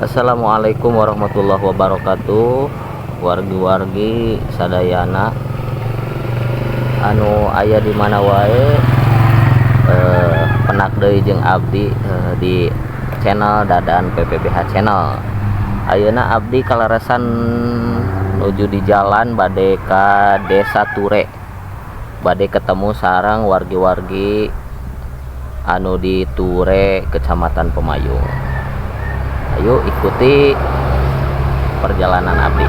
Assalamualaikum warahmatullahi wabarakatuh, wargi-wargi sadayana anu aya di mana wae. Pendak deui jeung abdi di channel Dadan PPBH Channel. Ayeuna abdi kaleresan nuju di jalan bade ka Desa Ture, bade ketemu sareng wargi-wargi anu di Ture, Kecamatan Pemayung. Ayo ikuti perjalanan abdi.